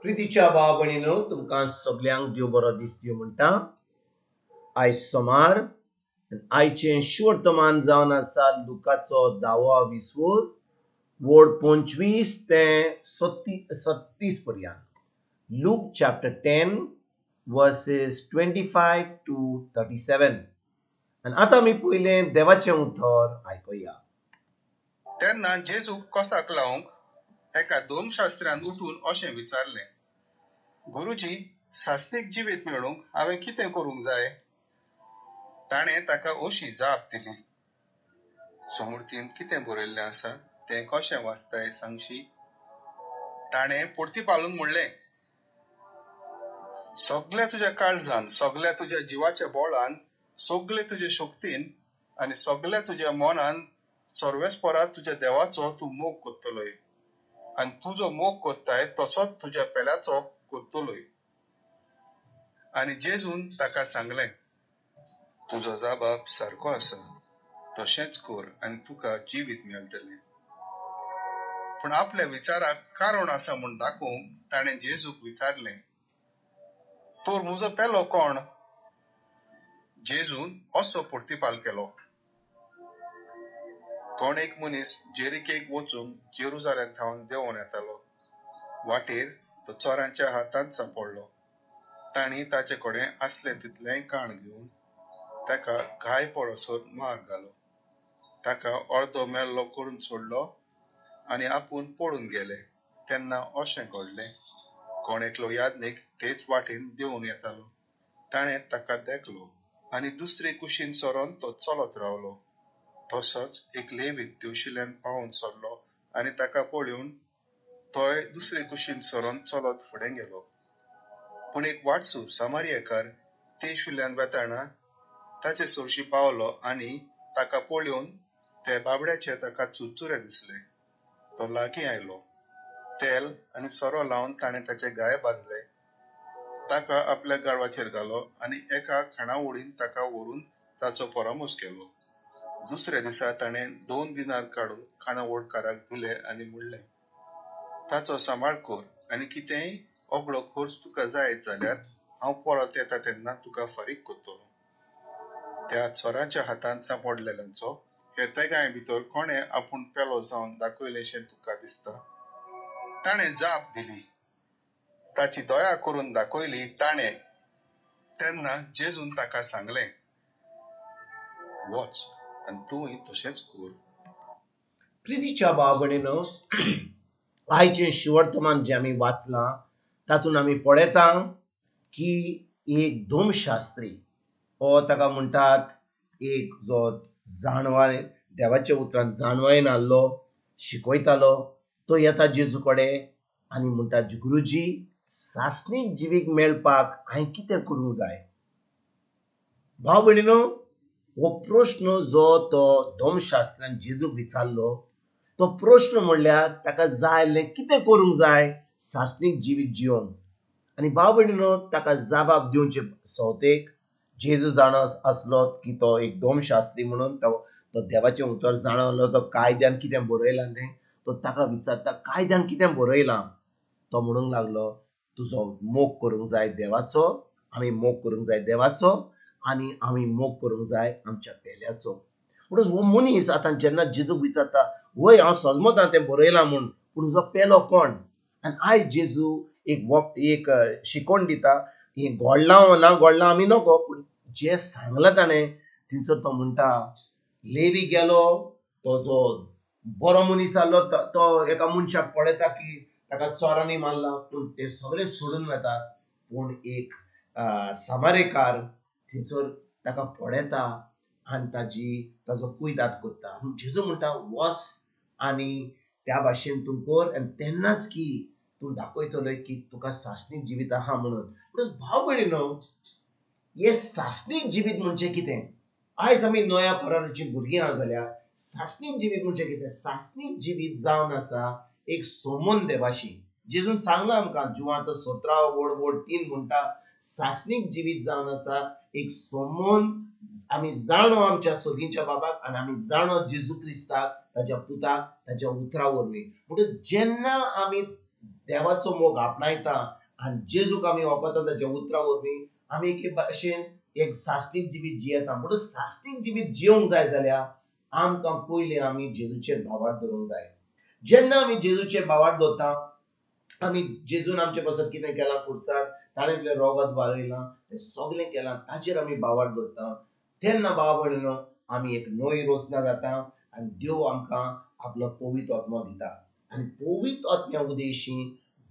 प्रितीच्या भाव भयणीनो, तुमकां सगल्यांक देव बरो दीस दिवं म्हणटा. आयज सोमार, आयचें शुवर्तमान जावन आसा लुकाचो धावो विसवूर वोड 25 ते 36 पर्यंत. Luke chapter 10 verses 25 to 37. आनी आतां आमी पयलें देवाचें उतर आयकुया. तेन्ना जेजूक कोसाक लावंक एका धर्मशास्त्र्यान उठून अशें विचारलें, गुरुजी, सासणीक जिवीत मेळूंक हांवें कितें करूंक जाय? ताणें ताका अशी जाप दिली, सोमुर्तीन कितें बरयल्लें आसा तें कशें वाचताय सांगशी? ताणें परतीपालून म्हणलें, सगल्या तुज्या काळजान, सगल्या तुज्या जिवाच्या बोळान, सगले तुजे शक्तीन आनी सगल्या तुज्या मनान सर्वेस्परा तुज्या देवाचो तूं मोग करतलोय आनी तुजो मोग करताय तसोच तुज्या पेल्याचो करतलोय. आनी जेजून ताका सांगलें, तुजो जाबाब सारको आसा, तशेंच कर आनी तुका जिवीत मेळटलें. पूण आपल्या विचाराक कारण आसा म्हूण दाखोवंक ताणें जेजूक विचारलें, तर म्हजो पेलो कोण? जेजून असो प्रतिपाल केलो, कोण एक मनीस जेरिकेक वचूंक जेरुजालेम थावन देंवोन येतालो. वाटेर तो चोरांच्या हातांत सांपडलो. तांणी ताचे कडेन आसलें तितलेंय काण घेवन ताका घाय पडसर मार घालो. ताका अर्दो मेल्लो करून सोडलो आनी आपूण पळून गेले. तेन्ना अशें घडलें, कोण एकलो याज्ञीक तेच वाटेन देंवून येतालो. ताणें ताका देखलो आनी दुसरे कुशीन सरोन तो चलत रावलो. तसोच एक लेवीत तेवशिल्यान पावून सरलो आनी ताका पळोवन तोय दुसरे कुशीन सरोन चलत फुडें गेलो. पूण एक वाटसूर सामारियेकार तेशिल्ल्यान वेताना ताचे सरशी पावलो आनी ताका पळोवन ते बाबड्याचे ताका चुरचुरे दिसले. तो लागीं आयलो, तेल आनी सोरो लावन ताणें ताचे घाय बांदले, ताका आपल्या गाडवाचेर घालो आनी एका खाणावळीन ताका व्हरून ताचो परामोस केलो. दुसऱ्या दिसा ताणें 2 दिनार काडून खाणावळकाराक दिले आनी म्हणलें, ताचो सांबाळ कर आनी कितेंय ओगळो खर्च तुका जायत जाल्यार हांव परत येता तेन्ना तुका फारीक करतलो. त्या चोरांच्या हातांत सांपडलेल्यांचो हे तेगांय भितर कोणें आपूण पेलो जावन दाखयलेंशें तुका दिसता? ताणें जाप दिली, ताची दया करून दाखयली ताणें. तेन्ना जेजून ताका सांगलें, वच आनी तूंय तशेंच कर. प्रितीच्या भाव भयणीनो, आयचें शिवर्तमान जें आमी वाचलां तातूंत आमी पळयता की एक धर्मशास्त्री, हो ताका म्हणटात एक जो जाणवाय, देवाच्या उतरान जाणवायेन आहलो, शिकयतालो, तो येता जेजू कडेन आनी म्हणटा, गुरुजी, सासणीक जिवीक मेळपाक हांवें कितें करूंक जाय? भाव भयणीनो, हो प्रश्न जो तो धर्मशास्त्रान जेजूक विचारलो तो प्रश्न म्हणल्यार ताका जाय आसलें कितें करूंक जाय सासणीक जिवीत जिवंक. आनी भाव भयणीनो, ताका जबाब दिवचे सोवतेक जेजू जाणो आसलो की तो एक धर्मशास्त्री म्हणून तो देवाचें उतर जाणवलो, तो कायद्यान कितें बरयलां तें तो ताका विचारता, कायद्यान कितें बरयलां? तो म्हणूंक लागलो, तुजो मोग करूंक जाय देवाचो, आमी मोग करूंक जाय देवाचो आनी आमी मोग करूंक जाय आमच्या पेल्याचो. म्हणून हो मनीस आतां जेन्ना जेजूक विचारता, वय हांव सजमतां तें बरयलां म्हूण, पूण तुजो पेलो कोण? आनी आयज जेजू एक शिकवण दिता, हें घडलां ना घडलां आमी नको, पूण जें सांगलां ताणें थंयसर तो म्हणटा, लेवी गेलो, तो जो बरो मनीस आहलो तो एका मनशाक पळयता की ताका चोरांनी मारला, पूण ते सगळे सोडून वतात. पूण एक सामारेकार थंयसर ताका पळयता आनी ताजो कुयदाद करता. जेजू म्हणटा, वस आनी त्या भाशेन तूं कर आनी तेन्नाच की तूं दाखयतलोय की तुका सासणीक जिवीत आहा म्हणून. म्हणून भाव भयणीनो, हे सासणीक जिवीत म्हणजे कितें? आयज आमी नव्या कराराचीं भुरगीं आहा जाल्यार सासणीक जिवीत म्हणजे कितें? सासणीक जिवीत जावन आसा एक सोमन देवाशी. जेजून सांगलां आमकां जुवाचो 17 वड 3 म्हणटा, सासणीक जिवीत जावन आसा एक सोमन. आमी जाणो आमच्या सोगींच्या बाबाक आनी आमी जाणो जेजू क्रिस्ताक, ताज्या पुताक, ताज्या उतरा वरवीं. म्हणटच जेन्ना आमी देवाचो मोग आपणायता आनी जेजूक आमी वखता ताच्या उतरां वरवीं आमी एके भाशेन एक सासणीक जिवीत जियेता. म्हणून सासणीक जिवीत जिवंक जाय जाल्यार आमकां पयलीं आमी जेजूचेर भावार्थ दवरूंक जाय. जेन्ना आमी जेजूचेर भावार्थ दवरता, आमी जेजून आमचे पासत कितें केलां खुर्सार, ताणें आपलें रोगत वारयलां, तें सगळें केलां, ताचेर आमी भावार्थ दवरता, तेन्ना भाव भयणीनो आमी एक नवी रचना जाता आनी देव आमकां आपलो पवित्र आत्मो दिता. आनी पवित्र आत्म्या उदेशी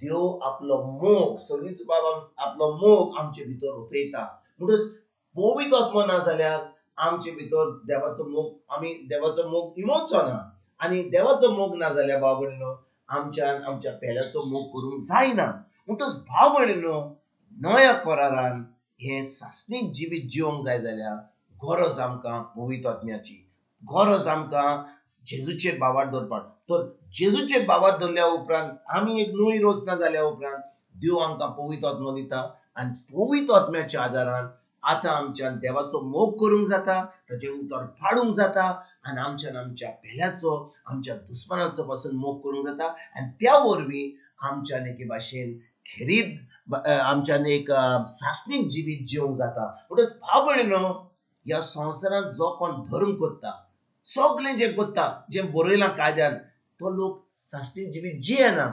देव आपलो मोग, सगळींच बाब आपलो मोग आमचे भितर ओतयता. म्हणटच पवित्र आत्मो ना जाल्यार आमचे भितर देवाचो मोग, आमी देवाचो मोग इमोवचो ना. आनी देवाचो मोग ना जाल्यार भाव भयणीनो आमच्यान आमच्या पेल्याचो मोग करूंक जायना. म्हणटच भाव भयणीनो नव्या करारान हें सासणीक जिवीत जिवंक जाय जाल्यार गरज आमकां पवित्र आत्म्याची, गरज आमकां जेजूचेर भावार्थ दवरपाक. तर जेजूचेर भावार्थ दवरल्या उपरांत आमी एक नवी रचना जाल्या उपरांत देव आमकां पवित्र आत्मो दिता आनी पवित्र आत्म्याच्या आदारान आतां आमच्यान देवाचो मोग करूंक जाता, ताचें उतर पाडूंक जाता आनी आमच्यान आमच्या पेल्याचो, आमच्या दुस्मानाचो पासून मोग करूंक जाता. आनी त्या वरवीं आमच्यान एके भाशेन खेरीत आमच्यान एक सासणीक जिवीत जिवंक जाता. म्हणटच भाव भयणीनो ह्या संवसारांत जो कोण धर्म करता, सगळें जें करता, जें बरयलां कायद्यान, तो लोक सासणीक जिवीत जियेना.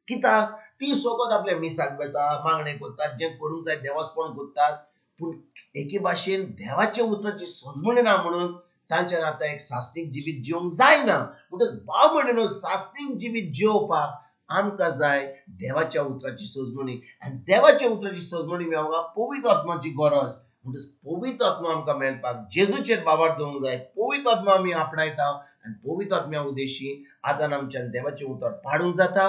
कित्याक ती सगळत आपल्या मिसाक वता, मागणें करतात, जें करूंक जाय देवासपण करतात, पूण एके भाशेन देवाच्या उतराची सजमणी ना म्हणून तांच्यान आतां एक सासणीक जिवीत जिवंक जायना. म्हणटच भाव भयणीनो सासणीक जिवीत जिवपाक आमकां जाय देवाच्या उतराची सजमणी. आनी देवाच्या उतराची सजमणी मेळपाक पवित्र आत्माची गरज. म्हणटच पवित्र आत्मा आमकां मेळपाक जेजूचेर भावार्थ दवरूंक जाय. पवित्र आत्मा आमी आपणायता आनी पवित्र आत्म्या उदेशी आतां आमच्यान देवाचें उतर पाडूंक जाता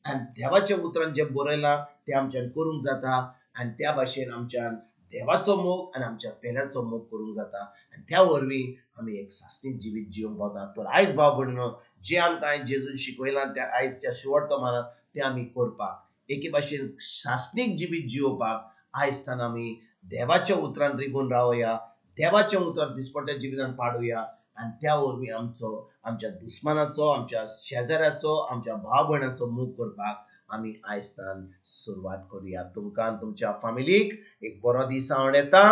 आनी देवाच्या उतरान जें बरयलां तें आमच्यान करूंक जाता आनी त्या भाशेन आमच्यान देवाचो मोग आनी आमच्या पेल्याचो मोग करूंक जाता आनी त्या वरवीं आमी एक सासणीक जिवीत जिवंक पावता. तर आयज भाव भयणीनो जें आमकां आयज जेजून शिकयलां त्या आयज त्या शिवर्तमानात तें आमी करपाक, एके भाशेन सासणीक जिवीत जिवपाक आयज तान आमी देवाच्या उतरान रिगून रावया, देवाचें उतर दिसपट्ट्या जिवितान पाडुया आनी त्या वरवीं आमचो, आमच्या दुस्मानाचो, आमच्या शेजाऱ्याचो, आमच्या भाव भयणाचो मोग करपाक आमी आयज तान सुरवात करुया. तुमकां आनी तुमच्या फामिलीक एक बरो दीस हांव येता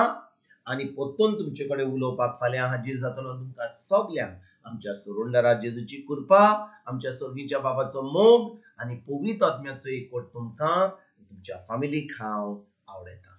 आनी परतून तुमचे कडेन उलोवपाक फाल्यां हाजीर जातलो. तुमकां सगल्यांक आमच्या सुरुंडरा जेजूची कृपा, आमच्या सर्गीच्या बाबाचो मोग आनी पवित्र आत्म्याचो एकवट तुमकां तुमच्या फामिलीक हांव आवडयता.